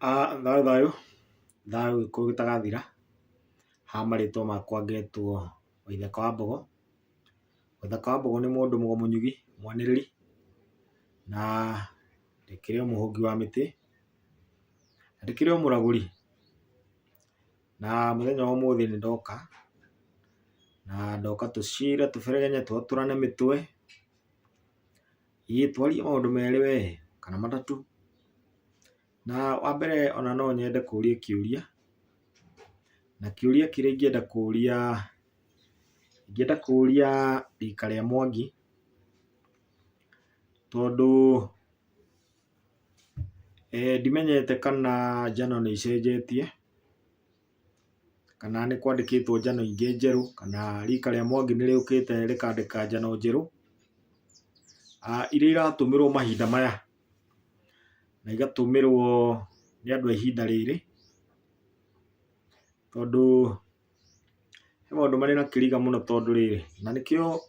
Thayũ thayũ, thayũ Gĩkũyũ gĩtagathira, ha marĩtwa makwa ngetwo Waithaka wa Mbogo. Waithaka wa Mbogo nĩ mũndũ mũgo mũnyugi mwanĩrĩri, na ndĩkĩrĩ o mũhũngi wa mĩtĩ, na ndĩkĩrĩ o mũragũri. Na mũthenya wa ũmũthĩ nĩ ndoka, na ndoka tũcire tũberegenye twatũrane mĩtwe, ĩĩ twarie maũndũ merĩ we kana matatũ. Na wa mbere ona no nyende kũria kĩũria, na kĩũria kĩrĩa ingĩenda kũria, ingĩenda kũria rika rĩa Mwangi, tondũ ndimenyete kana njano nĩ icenjetie, kana nĩ kwandĩkĩtwo njano ingĩ njerũ, kana rika rĩa Mwangi nĩ rĩũkĩte rĩkandĩka njano njerũ, iria iratũmĩrwo mahinda maya, na igatũmĩrwo nĩ andũ a ihinda rĩrĩ, tondũ he maũndũ marĩ na kĩriga mũno tondũ rĩrĩ, na nĩkĩo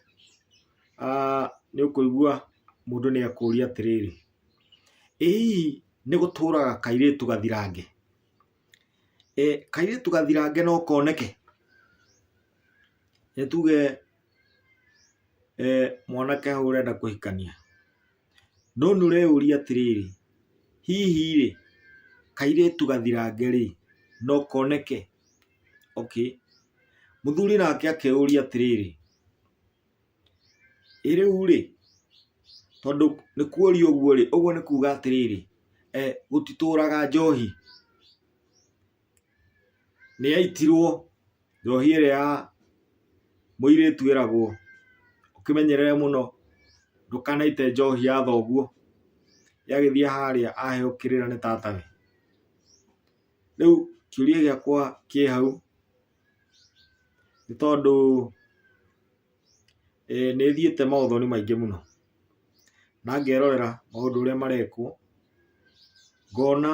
nĩ ũkũigua mũndũ nĩ akũria atĩrĩrĩ, ĩ hihi nĩ gũtũraga kairĩtu gathirange? Kairĩtu gathirange no koneke? Nĩ tuge mwanake hau ũrenda kũhikania, no nĩ ũreyũria atĩrĩrĩ, hihi rĩ, kairĩtu gathirange rĩ, no koneke? Okay. Mũthuri nake akeyũria atĩrĩrĩ, ĩ rĩu rĩ, tondũ nĩ kuorio ũguo rĩ, ũguo nĩ kuga atĩrĩrĩ, gũtitũraga njohi, nĩ yaitirwo njohi ĩrĩa ya mũirĩtu ĩragwo ũkĩmenyerere mũno ndũkanaite njohi ya thoguo, yagĩthiĩ harĩa aheo kĩrĩra nĩ tatawe. Rĩu kĩũria gĩakwa kĩ hau, nĩ tondũ nĩ thiĩte maũthoni maingĩ mũno, na ngerorera maũndũ ũrĩa marekwo, ngona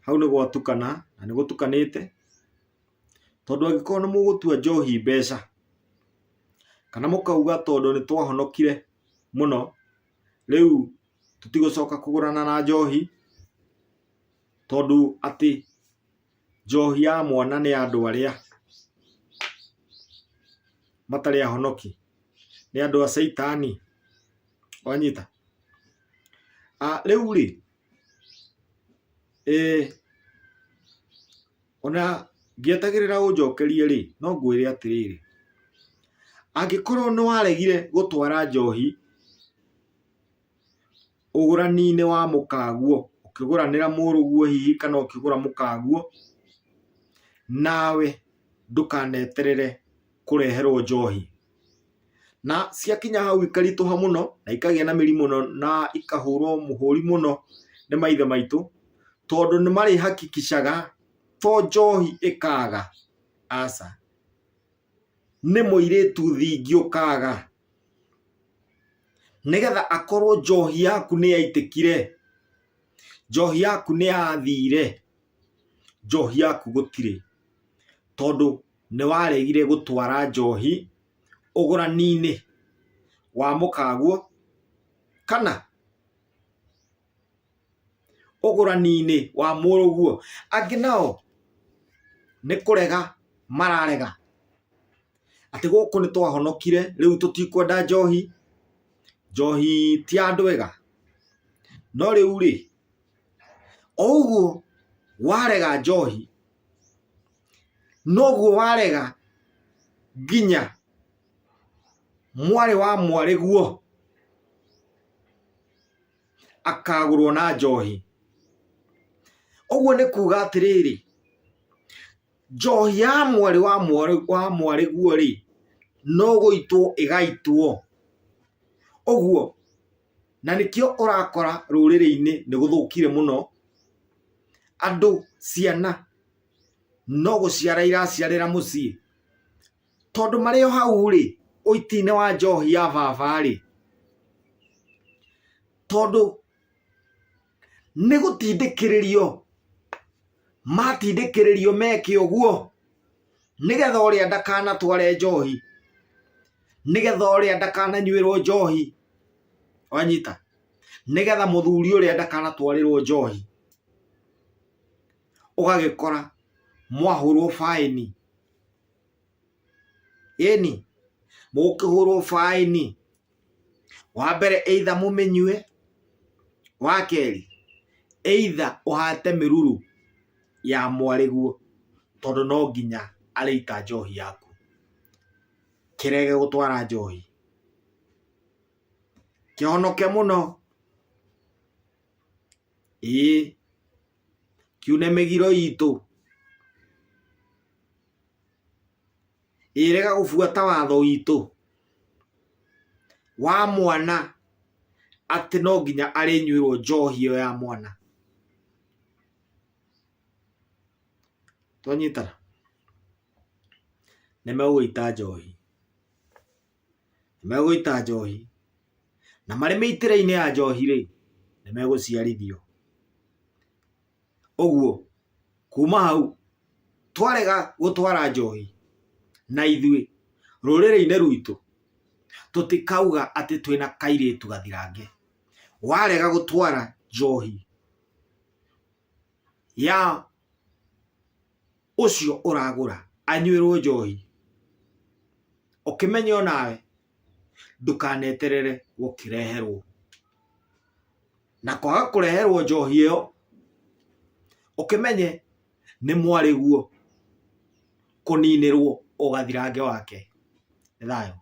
hau nĩ gwatukana na nĩ gũtukanĩte, tondũ angĩkorwo nĩ mũgũtua njohi mbeca, kana mũkauga tondũ nĩ twahonokire mũno, rĩu tũtigũcoka kũgũrana na njohi, tondũ atĩ njohi ya mwana nĩ ya andũ arĩa matarĩ ahonoki, nĩ andũ a caitani, wanyita? Rĩu rĩ, ona ngĩetagĩrĩra ũnjokerie rĩ, no ngwĩre atĩrĩrĩ, angĩkorwo nĩ waregire gũtwara njohi ũgũrani-inĩ wa mũkaguo, ũkĩgũranĩra mũrũguo hihi kana ũkĩgũra mũkaguo, nawe ndũkaneterere kũreherwo njohi. Na ciakinya hau ikaritũha mũno na ikagĩa na mĩri mũno na ikahũrwo mũhũri mũno nĩ maithe maitũ, tondũ nĩ marĩ hakikishaga to njohi ĩkaga, aca, nĩ mũirĩtu thingi ũkaga, nĩgetha akorwo njohi yaku nĩ yaitĩkire, njohi yaku nĩ yathire, njohi yaku gũtirĩ, tondũ nĩ waregire gũtwara njohi ũgũrani-inĩ wa mũkaguo kana ũgũrani-inĩ wa mũrũguo. Angĩ nao nĩ kũrega mararega atĩ gũkũ nĩ twahonokire rĩu tũtikwenda njohi, njohi ti ya andũ ega. No rĩu rĩ, o ũguo warega njohi, noguo warega nginya mwarĩ wa mwarĩguo akagũrwo na njohi. Ũguo nĩ kuga atĩrĩrĩ, njohi ya mwarĩ wa mwarĩguo rĩ, no gũitwo ĩgaitwo. Ũguo, na nĩkĩo ũrakora rũrĩrĩ-inĩ nĩ gũthũkire mũno, andũ, ciana no gũciara iraciarĩra mũciĩ, tondũ marĩ o hau rĩ, ũiti-inĩ wa njohi ya baba rĩ, tondũ nĩ gũtindĩkĩrĩrio matindĩkĩrĩrio meke ũguo, nĩgetha ũrĩa ndakanatware njohi, nĩgetha ũrĩa ndakananyuĩrwo njohi, wanyita? Nĩgetha mũthuri ũrĩa ndakanatwarĩrwo njohi, ũgagĩkora mwahũrwo baĩni. Ĩni, mũgũkĩhũrwo baĩni. Wa mbere either mũmĩnyue, wa kerĩ either ũhate mĩruru ya mwarĩguo tondũ no nginya arĩita njohi yaku. Kĩrege gũtwara njohi. Kĩhonoke mũno. Ĩĩ, kiune mĩgiro itũ. Ĩĩ rega gũbuata watho witũ wa mwana atĩ no nginya arĩnyuĩrwo njohi ĩyo ya mwana. Twanyitana? Nĩ megũita njohi. Nĩ megũita njohi. Na marĩ mĩitĩre-inĩ ya njohi rĩ, nĩ megũciarithio. Ũguo kuma hau twarega gũtwara njohi na ithuĩ rũrĩrĩ-inĩ rwitũ tũtikauga atĩ twĩna kairĩtu gathirange. Warega gũtwara njohi ya ũcio ũragũra anyuĩrwo njohi, ũkĩmenye onawe ndũkaneterere gũkĩreherwo. Na kwaga kũreherwo njohi ĩyo, ũkĩmenye nĩ mwarĩguo kũninĩrwo ũgathirange wake. Nĩ thayũ.